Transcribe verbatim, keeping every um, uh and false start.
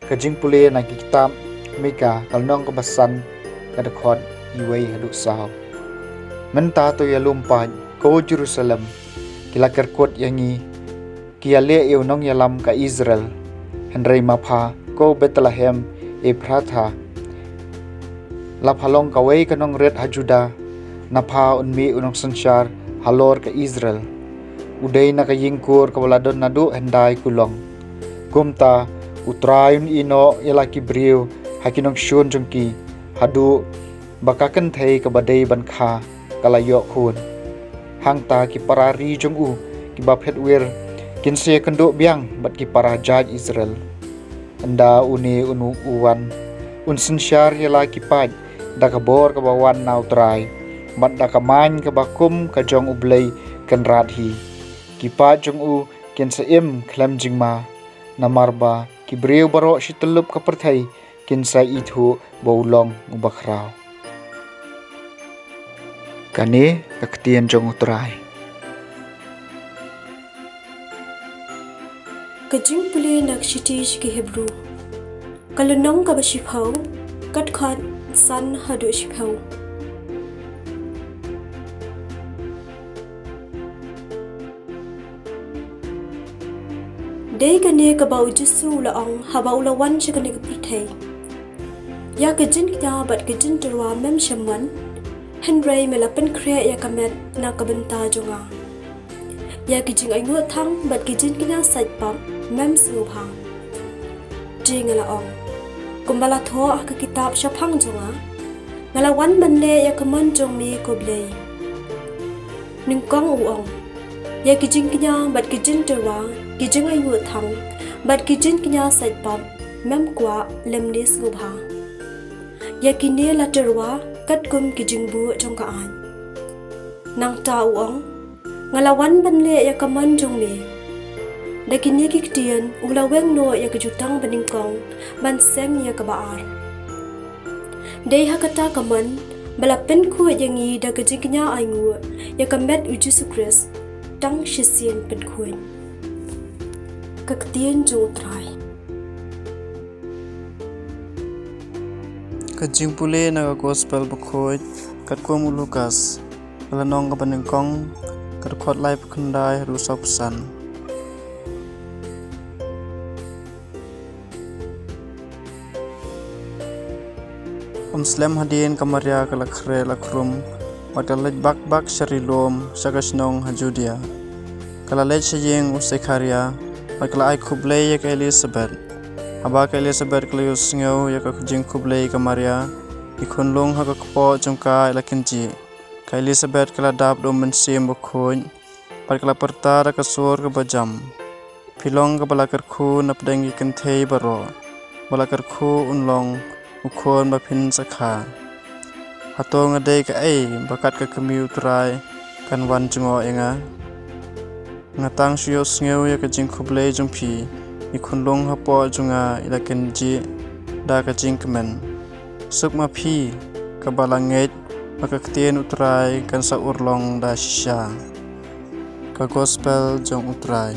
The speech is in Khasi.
Ka jingpule na ki kitab Mika ka lynnong kaba san, ka dkhot wei haduh saw. Mynta to ïalum pat, ko Jerusalem, ki la kyrkut ïa ngi, ki ïaleh ïa u nongïalam ka Israel. Hynrei ma pha, ko Bethlehem Ephratha, la pha long kawei ka nongrit ha Judah, na pha un mih u nongsynshar halor ka Israel. U dei na ka ïingkur kaba la don naduh hyndai kulong. Kumta, U Trai un ïehnoh ïa la ki briew ha ki nongshun jong ki, haduh ba ka kynthei kaba dei ban kha ka la ïoh khun. Hangta ki para ri jong u kiba phet wir kin sa ïakynduh biang bad ki para jait Israel. Ynda une un u wan, un synshar ïa la ki paid da ka bor kaba wan na U Trai, bad da ka main kaba kum ka jong U Blei Kynrad hi. Ki paid jong u kin sa im khlem jingma, namar ba ki briew baroh shi tyllup ka pyrthei kin sa ithuh ba u long uba khraw. Kane ka ktien jong U Trai. Ka jingpule na ka shithi sha ki Hebru, ka lynnong kaba shiphew, ka dkhot san haduh shiphew. Dei kane kaba U Jisu u la ong haba u la wan sha kane ka pyrthei: Ïa ka jingkñia bad ka jingtyrwa mem shym mon, hynrei me la pynkhreh ïa ka met na ka bynta jong nga. Ïa ki jingainguh thang bad ki jingkñia sait pap mem sngewbha. Te nga la ong, kumba la thoh ha ka kitab shaphang jong nga: Nga la wan ban leh ïa ka mon jong me, ko Blei. Nyngkong u ong: Ïa ki jingkñia bad ki jingtyrwa, ki jingainguh thang bad ki jingkñia sait pap mem kwah lymne sngewbha. Ïa kine la tyrwa katkum ki jingbuh jong ka aiñ. Nangta u ong: Nga la wan ban leh ïa ka mon jong me. Da kine ki ktien u la weng noh ïa ka jutang banyngkong ban seng ïa kaba ar. Dei ha kata ka mon ba la pynkhuid ïa ngi da ka jingkñia ainguh ïa ka met U Jisu Khrist tang shisien pynkhuid. Ka ktien jong U Trai. Ka jingpule na ka Gospel bakhuid katkum u Lukas, ka lynnong kaba nyngkong, ka dkhot laiphew khyndai haduh sawphew san. Ym slem hadien ka Maria ka la khreh la khrum, bad ka la leit bak bak sha ri lum, sha ka shnong ha Judia. Ka la leit sha ïing u Sekharia, bad ka la ai khublei ïa ka Elisabet. Haba ka Elisabet ka la ïohsngew ïa ka jingkhublei ka Maria, i khunlung ha ka kpoh jong ka i la kynjih. Ka Elisabet ka la dap da u Mynsiem Bakhuid, bad ka la pyrta da ka sur kaba jam: Phi long kaba la kyrkhu napdeng ki kynthei baroh, ba la kyrkhu un long u khun ba phin sa kha. Hato nga dei kaei ba kat ka kmie U Trai kan wan jngoh ïa nga? Nga tang shu ïohsngew ïa ka jingkhublei jong phi, i khunlung hapoh jong nga i la kynjih da ka jingkmen. Suk ma phi kaba la ngeit ba ka ktien U Trai kan sa urlong da shisha. Ka Gospel jong U Trai.